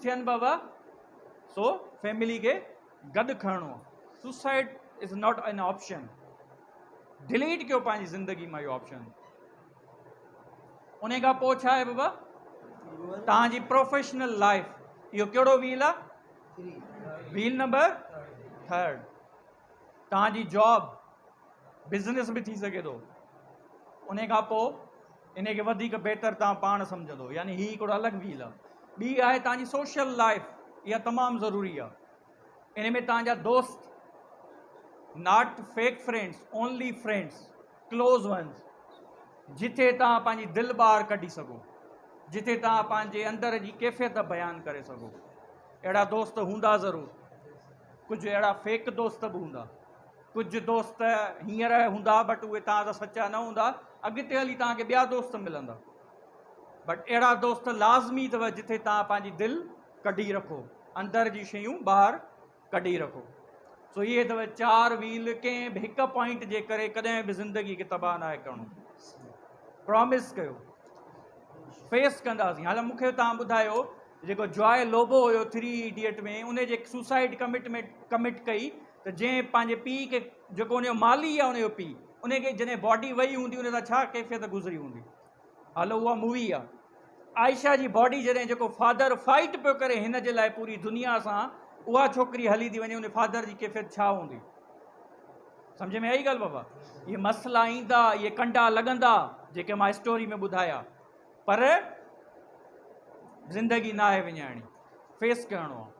ٿين بابا سو فيملي کي گڏ کڻڻو آهي. Suicide is not an option. Delete ڪيو پنهنجي زندگي مان اهو آپشن. ان کان پوء ڇا آهي بابا؟ توهان جي پروفيشنل لائف. اهو ڪهڙو ويل آهي؟ ويل نمبر ٿرڊ. توهان جي جاب، بزنس به ٿي سگهي ٿو. ان کان پوء ان کي وڌيڪ بهتر توهان پاڻ سمجهندو، يعني هي هڪڙو الڳ ويل آهي. ٻي آهي توهان جي سوشل لائف، اها تمام ضروري آهي. ان ۾ توهان جا دوست، not fake friends, only friends, close ones, جتي توهان پنهنجي دل ٻاهر ڪڍي سگهو، جتي توهان پنهنجي اندر جي ڪيفيت بيان ڪري سگهو. اهڙا دوست هوندا ضرور. ڪجهه اهڙا فيڪ دوست به هوندا. ڪجهه دوست هينئر هوندا بٽ اهي توهان سان سچا نه هوندا، اڳتي هلي توهان کي ٻيا دوست ملندا. بٽ اهڙا دوست لازمي اٿو جتي توهان پنهنجي دل ڪڍي رکو، اندر جي شيون ٻاهر ڪڍي رکو. سو اهي اٿو چار ويل، ڪنهن به هڪ پوائنٽ جي ڪري ڪڏهن به زندگي کي تباهه ناهي ڪرڻو. پرامس ڪيو فيس ڪنداسين. هاڻي مون کي توهان ٻڌايو جيڪو جواء لوبو هيو ٿري ايڊيٽ ۾ ان جي سوسائيڊ ڪمٽمينٽ ڪمٽ ڪئي ته جنهن پنهنجي پيء کي جيڪو ان جو مالي آهي ان جو پيء ان کي جڏهن باڊي وئي هوندي ان سان ڇا ڪيفيت گذري هوندي. هلو اها مووي آهي. عائشه جي باڊي جڏهن جيڪو فادر فائيٽ پيو ڪري هن جي لاء پوري دنيا سان اها ڇوڪري هلي ٿي وڃي ان فادر جي ڪيفيت ڇا هوندي. سمجھ ۾ آئي ڳالهه بابا. اهي مسئلا ايندا، اهي ڪنڊا لڳندا جيڪي مان اسٽوري ۾ ٻڌايا، پر زندگي ناهي وڃائڻي، فيس ڪرڻو آهي.